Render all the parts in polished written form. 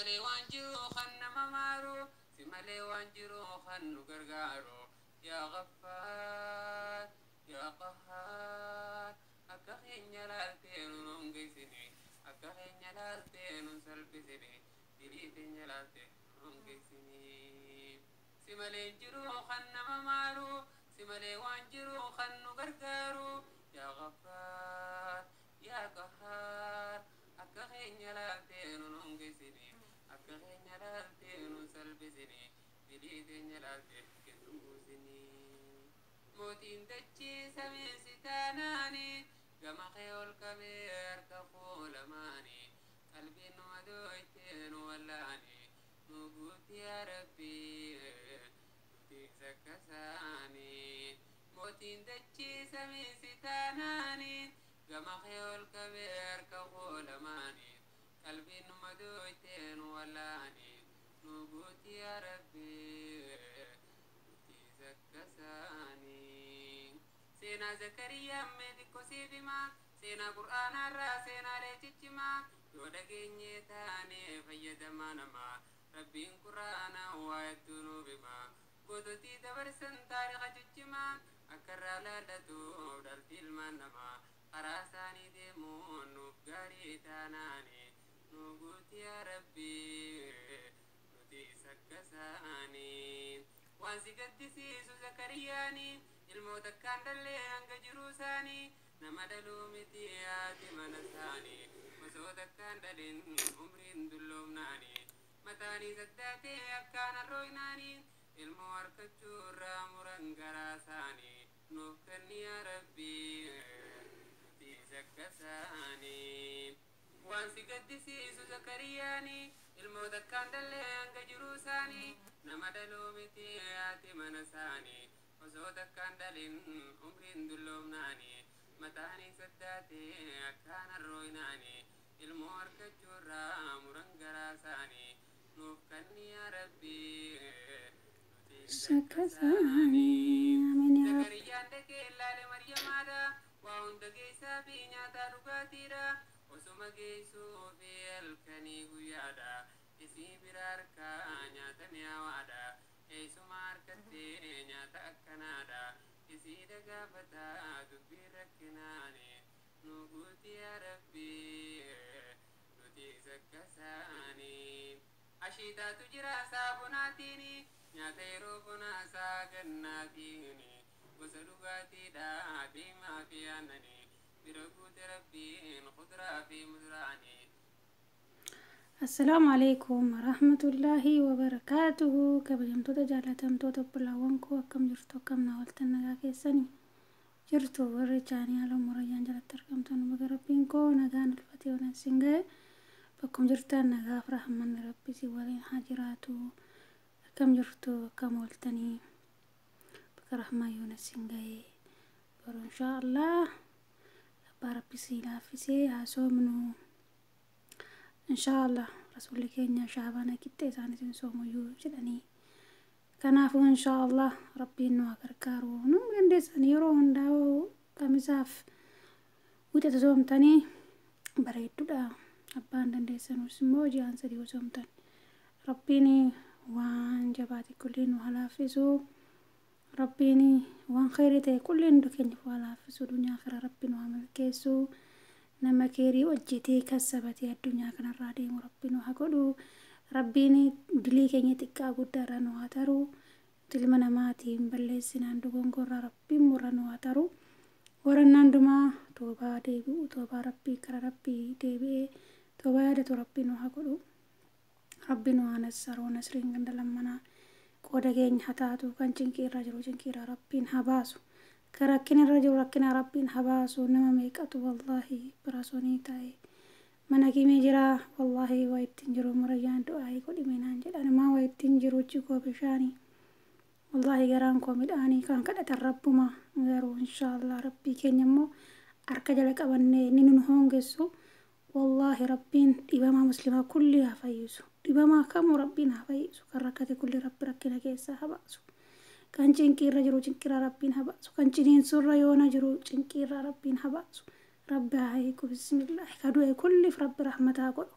Malee waan jiru kan nama maaru, si malee waan jiru kan nu gargaaru. Yaa Gaffaar, yaa Qahhaar, akka keenya laaltee nu hongeessine, akka keenya laaltee nu salphisine, dilii teenya laaltee nu hongeessine. Si malee jiru kan nama maaru, si malee waan jiru kan nu gargaaru. Yaa Gaffaar, yaa Qahhaar, akka keenya laaltee nu hongeessine, akka keenya laaltee nu salphisine, dilii teenya laaltee gad nu buusine. Mootiin dachee samiinsi taanaani, gama kee ol qabee harka koo lamaani, qalbiin nu madooytee nu wallaani, nu guuti yaa Rabbii, nuti sakkasaani. Mootiin dachee samiinsi taanaani, gama kee ol qabee harka koo lamaani, qalbiin nu madooytee nu wallaani, nu guuti yaa Rabbii, nuti sakkasaani. Seenaa Zakariyaa mee xiqqoo siif himaa, seenaa Qur'aanaarraa seenaalee ciccimaa, yoo dhageenyee taane fayyadamaa namaa, Rabbiin Qur'aanaa waa hedduu nuuf himaa. Goototii dabarsan taariika ciccimaa, akka irraa laallatuuf dhalti ilmaan namaa, karaa isaanii deemuun nuuf gaarii taanaani, nu guuti yaa Rabbii, nuti sakkasaani. Waan si gaddisiisu Zakariyaani, ilmoo takkaan dhallee hanga jiruu isaanii, nama dhaluu miti haati mana isaanii, osoo takkaan dhalin umriin dulloomnaani, mataanii saddaatee akkaan harrooynaanii, ilmoo harkachuu irraa muran garaa isaanii, nuuf kenni yaa Rabbii, nuti sakkasaani. Waan si gaddisiisu Zakariyaani, ilmoo takkaan dhallee hanga jiruu isaanii, nama dhaluu miti haati mana isaanii, osoo takkaan dhalin umriin dulloomnaani, mataanii saddaatee akkaan harrooynaani, ilmoo harkachuu irraa muran garaa isaanii, nuuf kenni yaa Rabbii, nuti Sakkasaani. Amiin yaa Rabbi. Zakariyaan dhaqee ilaale Maryamaadha, waa hunda geessaa fi nyaataa dhugaatiidha, osuma geessuu fi halkanii guyyaadha, isii bira harkaa nyaata mi'aawaadha, eessuma harkattee nyaata akkanaadha, isii dhagaafataa dubbii rakkinaani, nu guuti yaa Rabbii, nuti sakkasaani. Ashiitaatu jira saabunaatiini, nyaata yeroo bonaa isaa gannaatiini, gosa dhugaatiidha diimaa fi aannanii, bira guute Rabbiin kuduraa fi muduraanii. Assalaamu alaikum warahmatullaahi wabarakaatuhu. Kabajamtoota jaalatamtoota obbolaawwan koo, akkam jirtu? Akkam naa waltan? Nagaa keessanii jirtu? Warri chaanaala Murayyaan jalatti argamtan, baga Rabbiin koo nagaan ulfatee olan sin ga'e. Bakkum jirtan nagaaf rahmanni Rabbi si waliin haa jiraatu. Akkam jirtu? Akkam ooltanii? Bakka rahmaa yoona sin ga'e. Boru inshaa Allah abbaa Rabbi si laaffisee haa soomnu. Inshaallah Rasuulli keenya Shaabaana qixxee isaaniitiin soomuyyuu jedhanii. Kanaafuu inshaallah Rabbiin nu haa gargaaru. Nu dandeessan yeroo hundaa Kamisaaf Wixata soomtanii bareedduudha. Abbaan dandeessanus immoo ji'aan 3 yoo soomtan, Rabbiin waan jabaate kulliin nu haa laaffisu. Rabbiin waan kheyrii ta'e kulliin hunda keenyaaf haa laaffisu. Dunyaa akhiraa Rabbi nu haa milkeessu. Nama kheyrii hojjetee kassabatee addunyaa kanarraa deemu Rabbi nu haa godhu. Rabbiin dilii keenya xiqqaa guddaarraa nu haa taru. Nuti ilma namaatiin balleessinaan dogongorraa Rabbiin murra nu haa taru. Warannaan dumaa toobaa deebi'u, toobaa Rabbii kara Rabbii deebi'ee toobaa yaadatu Rabbi nu haa godhu. Rabbi nu haa nassaruu, nasriin ganda lammanaa qooda keenya haa taatu. Kan cinqii irra jiru cinqii irraa Rabbiin haa baasu. Kan rakkina irra jiru rakkina Rabbiin haa baasu. Nama meeqatu wallaahi biraasonii taa'e mana kimee jira, wallaahi waa ittiin jiru, Murayyaan du'aayii godhime naan jedhan, maa waa ittiin jiru, ijji koo bishaanii, wallaahi garaan koo midhaanii. Kan kadhatan Rabbuma, garuu inshaallah Rabbii keenya immoo harka jala qabannee inni nun hoongessu. Wallaahi Rabbiin dhibamaa muslimaa kulli haa fayyisu, dhibamaa kamuu Rabbiin haa fayyisu, kan rakkate kulli Rabbi rakkina keessaa haa baasu, kan cinqii irra jiru cinqiirraa Rabbiin haa baasu, kan ciniinsurra yoona jiru cinqiirraa Rabbiin haa baasu, Rabbi haa hiiku, bismillaahi. Ka du'e kulliif Rabbi rahmataa godhu.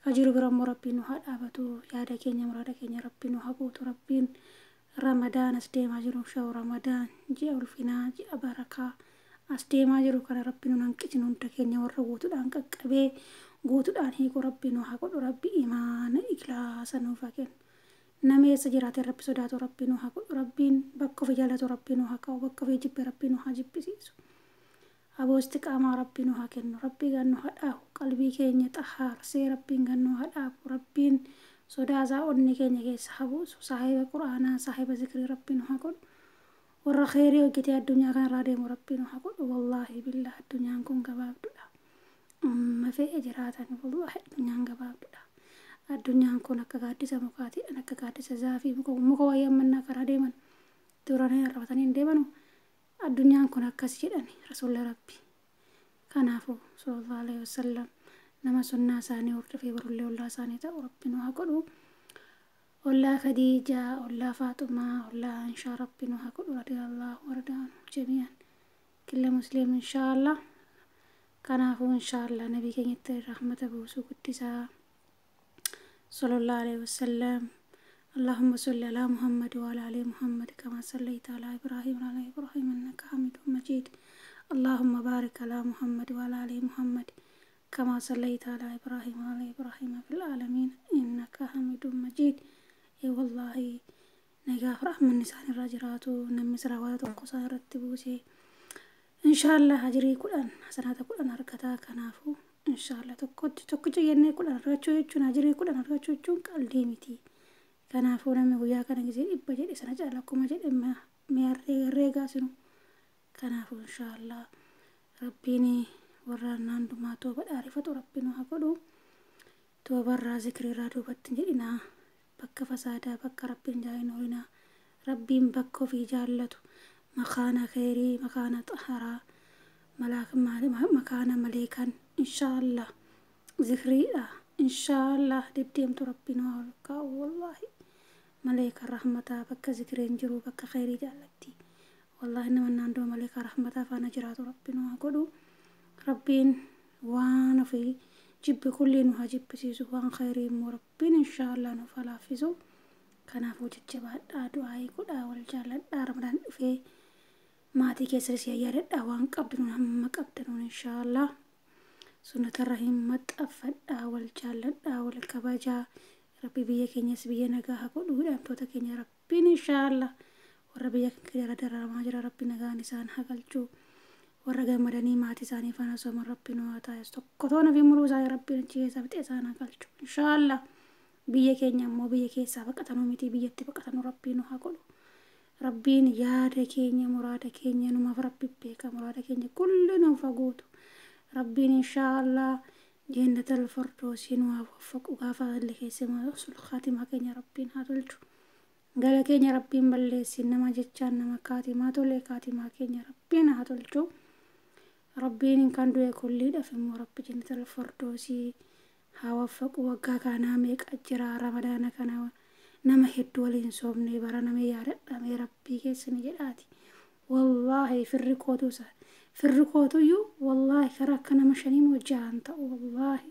Ka jiru bira immoo Rabbiin nu haa dhaabatu. Yaada keenya, muraada keenya Rabbiin nu haa guutu. Rabbiin Ramadaan as deemaa jiru, sha'u Ramadaan, ji'a ulfinaa, ji'a barakaa as deemaa jiru kana Rabbi nu hanqisin. Hunda keenya warra guutuudhaan qaqqabee guutuudhaan hiiku Rabbi nu haa godhu. Rabbi imaana ikhlaasa nuuf haa kennu. Nama eessa jiraate Rabbi sodaatu Rabbi nu haa godhu. Rabbiin bakka ofii jaallatu Rabbi nu haa kaa'u, bakka ofii jibbe Rabbi nu haa jibbisiisu. Aboo, istiqaamaa Rabbi nu haa kennu. Rabbi gan nu haa dhaabu. Qalbii keenya xahaarsee Rabbiin gan nu haa dhaabu. Rabbiin sodaasaa onni keenya keessa haa buusu. Saahiba Quraanaa, saahiba zikrii Rabbi nu haa godhu. Warra kheyrii hojjetee addunyaa kanarraa deemu Rabbi nu haa godhu. Wallaahi billah, addunyaan kun gabaabduudha. Amma fe'e jiraatan, wallaahi addunyaan gabaabduudha. Addunyaan kun akka gaaddisa mukaatiidhaan, akka gaaddisa zaafii, muka wayii ammannaa karaa deeman duranii arrabatanii hin deemanu. Addunyaan kun akkas jedhani Rasuulli Rabbi. Kanaafuu, sallallahu alaihi wasallam, nama sunnaa isaanii hordofee barullee ollaa isaanii ta'u Rabbi nu haa godhu. Ollaa Khadiijaa, ollaa Faaxumaa, ollaa Inshaa Rabbi nu haa godhu. Radiyallahu wardaanu jamii'an killa muslim, inshaallah. Kanaafuu, inshaallah, nabii keenyatti rahmata buusuu guddisaa, sallallahu alaihi wasallam. اللهم صل على محمد وعلى ال محمد كما صليت على ابراهيم وعلى ابراهيم انك حميد مجيد. اللهم بارك على محمد وعلى ال محمد كما صليت على ابراهيم وعلى ابراهيم في العالمين انك حميد مجيد. اي والله، nagaaf rahmanni isaan irra jiraatu. Namni salawaata tokko isaan irratti buuse, inshaallah, ajirii 10, hasanaata 10 argataa. Kanaafuu, inshaallah, tokkotti tokkicha jennee 10 argachuu jechuun, ajirii 10 argachuu jechuun qalbii miti. Kanaafuu, namni guyyaa kana gisee 100 jedhe, sana caala akkuma jedhe mee herreegaa sinu. Kanaafuu, inshaallah, Rabbiin warra naandumaa tooba dhaarifatu Rabbiin haa godhu. Toobarraa, zikriirraa duubatti hin jedhinaa. Bakka fasaadaa, bakka Rabbiin jaalin oolinaa. Rabbiin bakka ofii jaallatu, makaana kheyrii, makaana xaharaa, makaana maleekan, inshaallah, zikriidha, inshaallah, deddeemtu Rabbiin haa ol kaa'u. Wallaahi, maleekan rahmataa bakka zikriin jiru, bakka kheyrii jaallatti. Wallaahi, nama naandoo maleekaa rahmataa faana jiraatu Rabbiin haa godhu. Rabbiin waan ofii jibbi kulli nu haa jibbisiisu, waan kheyrii immoo Rabbiin inshaallah nuuf haa laaffisu. Kanaafuu, jajjabaadhaa, du'aayii godhaa, wal jaalladhaa. Ramadaan dhufee maatii keessanis yaadadhaa, waan qabdu hamma qabdanuun, inshaallah, sunnatarra hin maxxanfadhaa, wal jaalladhaa, wal kabajaa. Rabbi biyya keenyas biyya nagaa haa godhu. Hidhamtoota keenya Rabbiin, inshaallah, warra biyya keenya dararamaa jira Rabbi nagaan isaan haa galchuu. Warra gammadanii maatii isaanii faana sooman Rabbi nu haa taasisu. Tokko toona fi muruu isaanii Rabbiin achi keessaa fixee isaan haa galchu, inshaallah. Biyya keenya immoo biyya keessaa baqatanuu miti, biyyatti baqatanuu Rabbiin nu haa godhu. Rabbiin yaada keenya, muraada keenya numaaf Rabbi beeka. Muraada keenya kulli nuuf haa guutu. Rabbiin, inshaallah, jeennatal firdoosii nu haa waffaqu. Gaafa illee keessa sul khaatimaa keenya Rabbiin haa tolchu. Gala keenya Rabbiin balleessin. Nama jechaan nama kaatimaa tole kaatimaa keenya Rabbiin haa tolchu. Rabbiin kan du'e kulliidhaaf immoo Rabbi jannatal firdoosii haa waffaqu. Waggaa kanaa meeqa jira? Ramadaana kana nama hedduu waliin soomne. Bara nama yaadadhamee Rabbii keessani jedhaati. Wallaahi, firri kootu isa firri kootuyyuu, wallaahi, karaa akka nama shanii moo ja'an ta'u, wallaahi,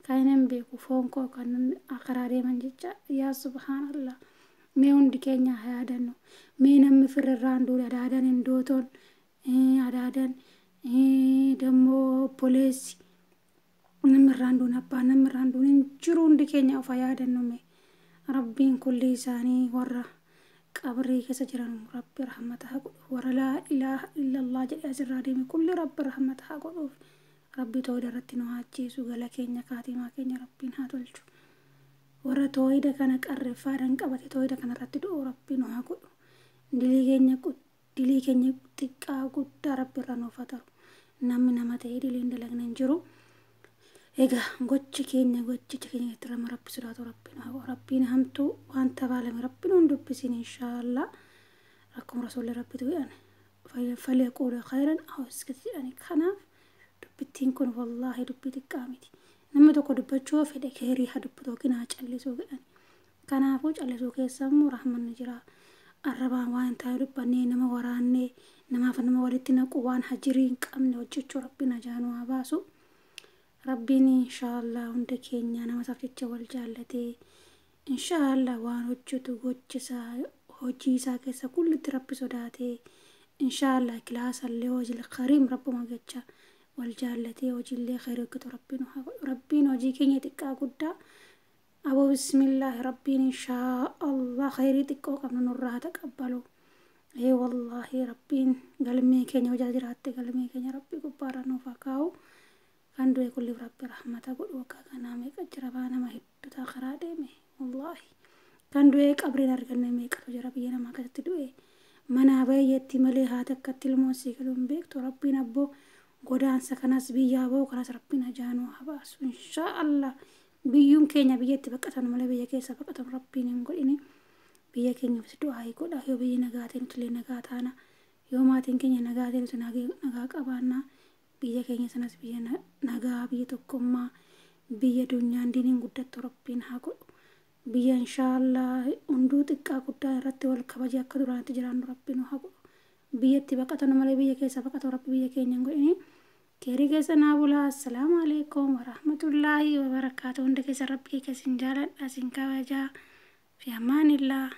kan hin beeku foon koo kan karaa deeman jecha. Yaa subhaanallah, mee hundi keenya haa yaadannu. Mee namni firrirraan duule, adaadan hin dootoon, adaadan dammoo, obboleessi namni irraan duun, abbaan namni irraan duun hin jiru. Hundi keenya of haa yaadannu. Mee Rabbiin kulli isaanii warra qabrii keessa jiran Rabbi rahmata haa godhu. Warra laa ilaaha illallah jedhee asirraa deeme kulli Rabbi rahmata haa godhuuf. Rabbi toohida irratti nu haa ajjeesu. Gala keenya, kaatimaa keenya Rabbiin haa tolchu. Warra toohida kana qarreeffaadhaan qabate, toohida kana irratti du'u Rabbi nu haa godhu. Dilii keenya xiqqaa guddaa Rabbi irraa nuuf haa taru. Namni nama ta'ee diliin dalagne hin jiru. Egaa gochi keenya, gochicha keenya itti rama Rabbi sodaatu Rabbiin haa godhu. Rabbiin hamtuu waan tabaalame Rabbiin hun dubbisin, inshaallah. Akkuma Rasuulli Rabbitu jedhan, فليقل خيرا أو يسكت jedhani. Kanaaf dubbittiin kun, wallaahi, dubbii xiqqaa miti. Namni tokko dubbachuu fedhe kheyrii haa dubbatu yookiin haa callisuu jedhani. Kanaafuu, callisuu keessa immoo rahmanni jira. Arrabaan waan hin taane dubbannee, nama waraannee, namaaf nama walitti naqu, waan hajirii hin qabne hojjechuu Rabbiin ajaanuu haa baasu. Rabbiin inshaallah hunda keenya nama isaaf jecha wal jaallatee, inshaallah waan hojjetu gochisaa hojii isaa keessa kullitti Rabbi sodaatee, inshaallah kilaasallee hojii kariim Rabbuma jecha wal jaallatee hojiillee khayrii hojjetu Rabbiin haa godhu. Rabbiin hojii keenya xiqqaa guddaa aboo bismillaahi, Rabbiin inshaallah khayrii xiqqoo qabnu nurraa haa taqabbalu. Ee wallaahi, Rabbiin galmee keenya hojaa jiraatte galmee keenya Rabbii gubbaarra nuuf haa kaa'u. Kan du'e kulliif Rabbi rahmata godhu. Waggaa kanaa meeqa jira, baa nama hedduutaa karaa deeme. Wallaahi, kan du'e qabriin arganne meeqatu jira biyya namaa keessatti du'e. Manaa baay'eetti malee haati akkatti ilmoon sii galuu hin beektu. Rabbiin abboo godaansa kanas biyyaa ba'u kanas Rabbiin ajaanuu haa baasu inshaa Allah. Biyyuun keenya biyyatti baqatan malee biyya keessa baqatan Rabbiin hin godhini. Biyya keenyaafis du'aa godha. Yoo biyyi nagaa ta'e nuti illee nagaa taana. Yoo maatiin keenya nagaa ta'e nuti nagaa qabaanna. Biyya keenya sanas biyya nagaa, biyya tokkummaa, biyya addunyaan diiniin guddattu Rabbiin haa godhu. Biyya inshaallah hunduu xiqqaa guddaa irratti wal kabaje akka duraanitti jiraannu Rabbiin haa godhu. Biyyatti baqatan malee biyya keessa baqatan Rabbi biyya keenya hin godhini. Keerii keessa naa bulaa. Assalaamu alaikum warahmatullaahi wabarakaatu. Hunda keessa Rabbi keessa sin jaaladha, sin kabajaa. Fi amaanillah.